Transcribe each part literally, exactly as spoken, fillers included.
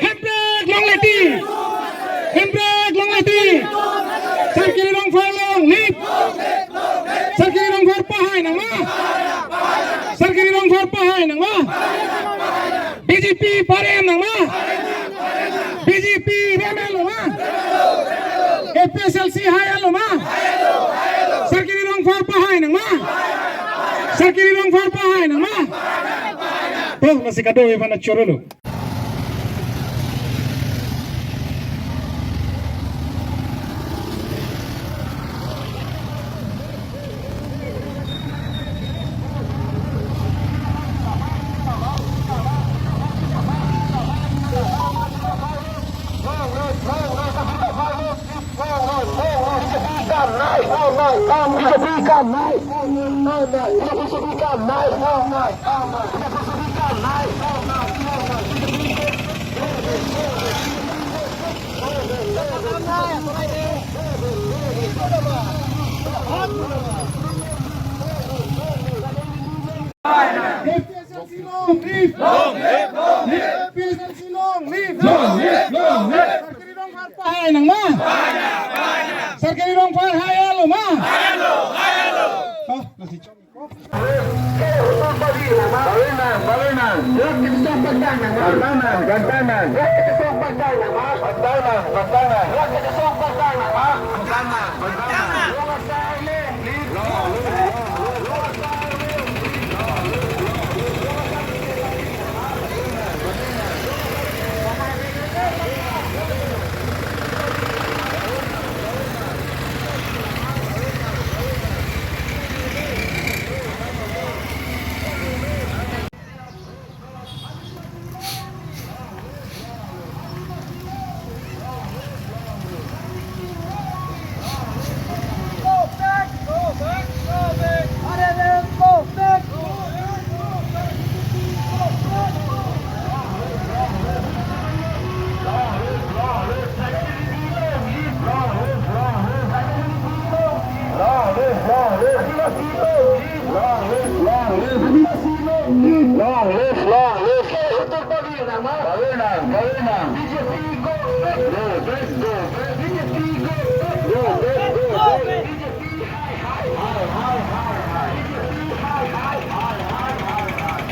Hemprek long leti. Hemprek long leti. Sarkiri Rongphar long live. Sarkiri Rongphar pahai nangma. Sarkiri Rongphar pahai nangma. B J P parem nangma. B J P remelo ma. A P H L C hailo ma. Sarkiri Rongphar pahai nangma. Sarkiri Rongphar pahai nangma. To, lasi kado-an aphan choro lo. A P H L C long live! Long live! A P H L C long live! Long live! Long live! Sarkiri Rongphar pahai nangma! Sarkiri Rongphar hailo ma! Oh, lasi chom. Long live, long live. Long live, long live. Long live, long live. Hutur pavirnang ma? Pavirnang, pavirnang. B J P go back. Go back, go back. B J P go back. Go back, go back. B J P high, high, high, high, high. B J P high, high, high, high, high, high.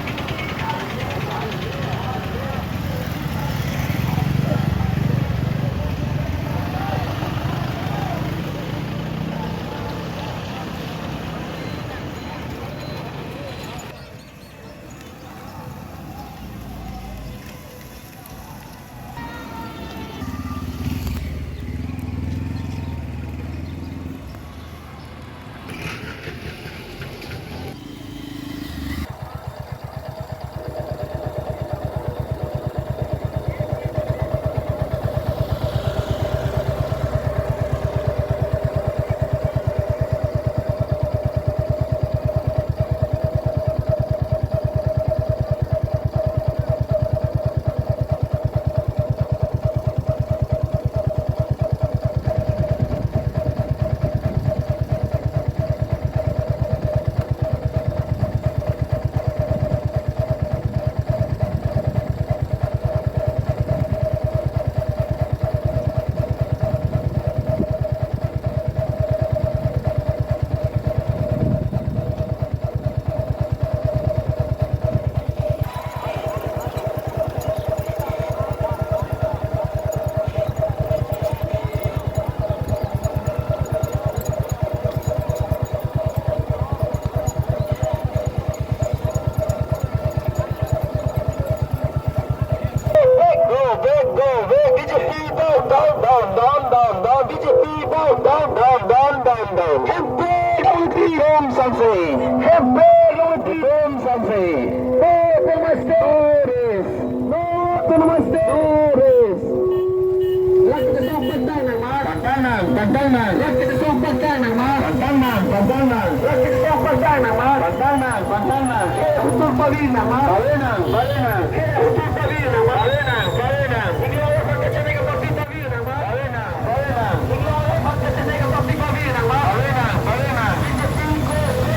Go back, go back, go back. B J P down, down, down. B J P down, down, down, down, down, down. Hemprek long live, Bikram Samse. Hemprek long live, Bikram Samse. No Autonomous State. No rest. No Autonomous State. No rest. Rat Kachesong pangdang nangma. Pangdang nang, pangdang nang. Rat Kachesong pangdang nangma. Pangdang nang, pangdang nang. Rat Kachesong pangdang nangma. Pangdang nang, pangdang nang. Hutur pavir nangma. Pavir nang, pavir nang. Hutur pavir nangma. Pavir nang, pavir nang. Pavir nang, pavir nang.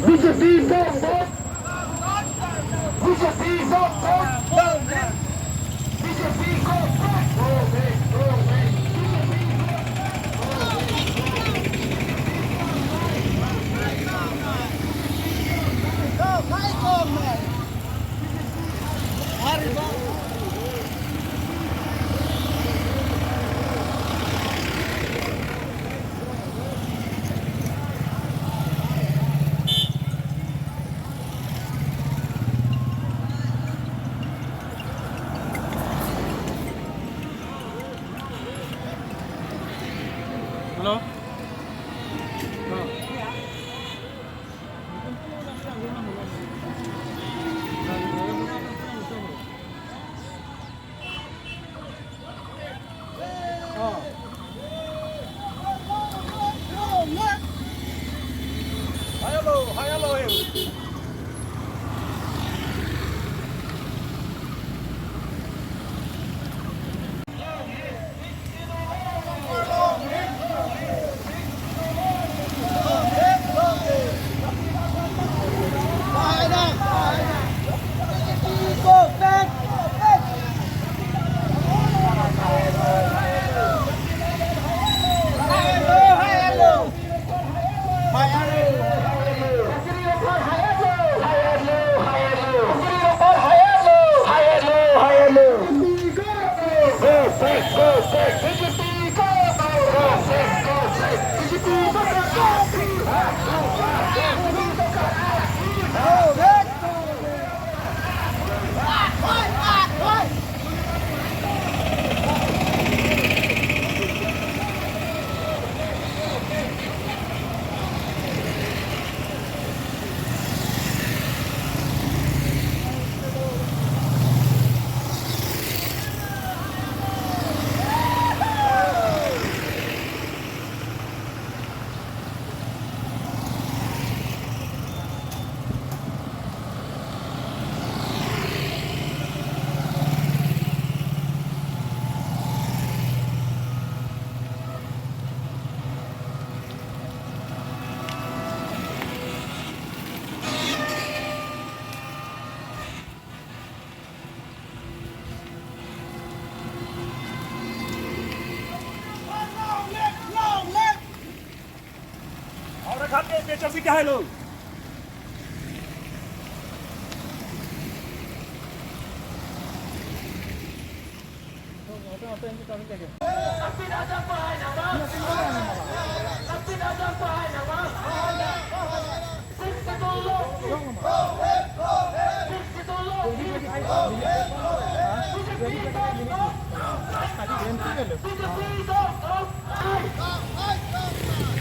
B J P down, down. B J P down, down, down. B J P go back. Go back, go back. B J P go back. Go back, go back. Hello?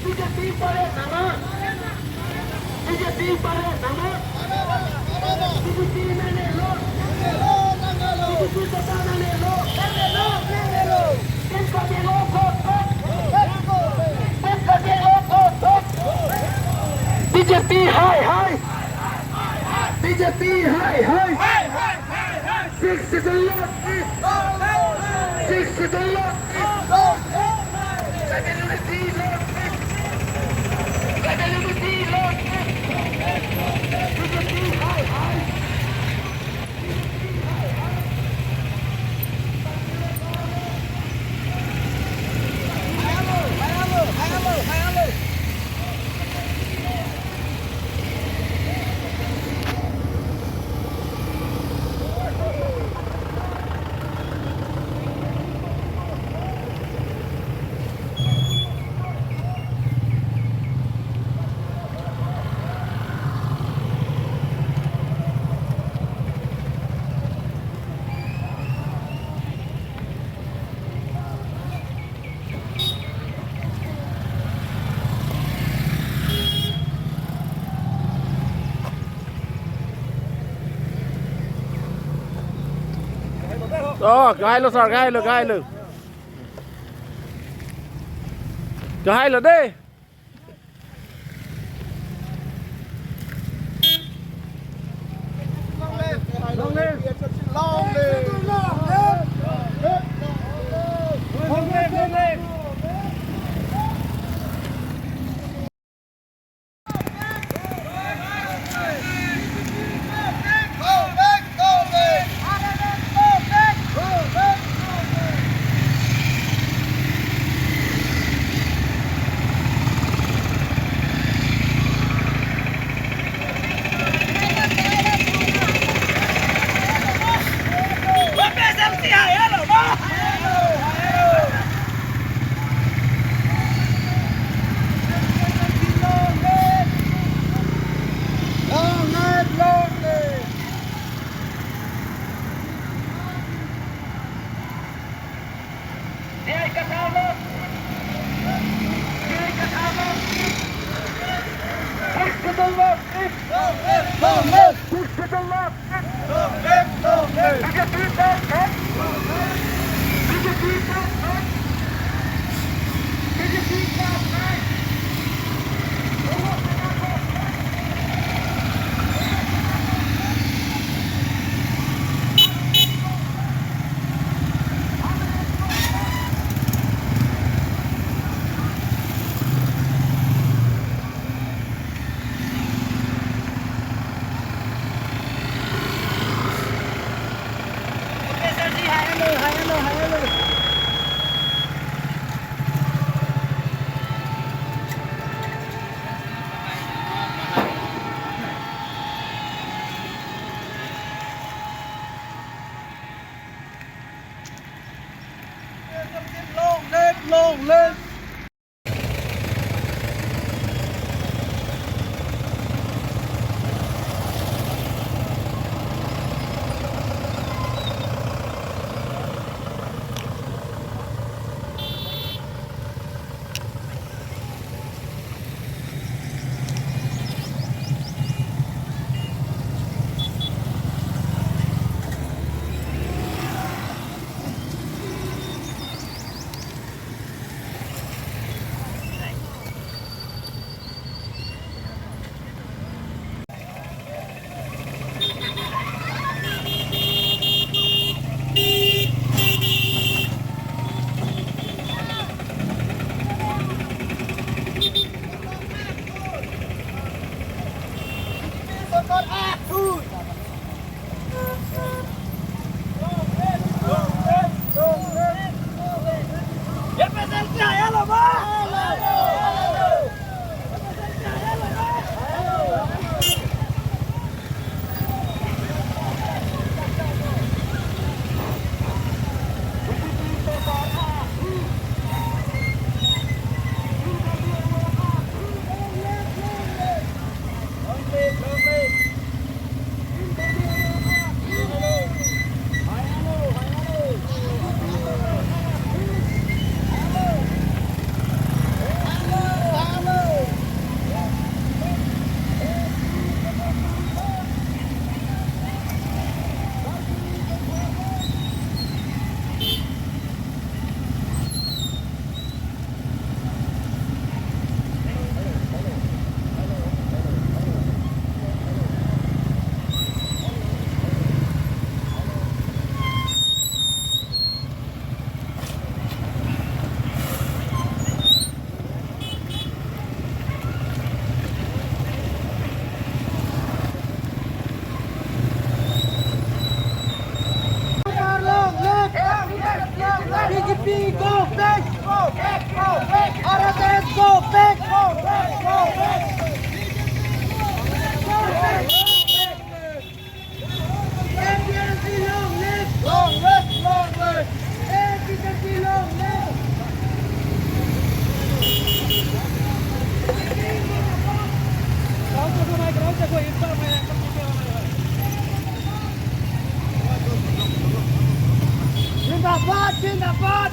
B J P pare nama. B J P pare nama. B J P nane lo. B J P kota nane lo. Tim kami lo, go back. Tim kami lo, go back. B J P hai hai. B J P hai hai. Sixth Schedule long live! Sixth Schedule long live! Tribal unity long live! Tribal unity long live! B J P hai hai! Oh, kahailo sir, kahailo, kahailo. Kahailo dei. Long live! Long live! Long live! Long live, long live! Push to the left, push. Long live, long live. Push to the left, push. Long live, long live. B J P down, eh? B J P down, eh? B J P down, eh? Long live, long live. Long live! B J P go back! Go back! Go back! R S S go back! Go back! Go back! A P H L C long live! Long live! Long live! A P H L C long live! Zindabad! Zindabad!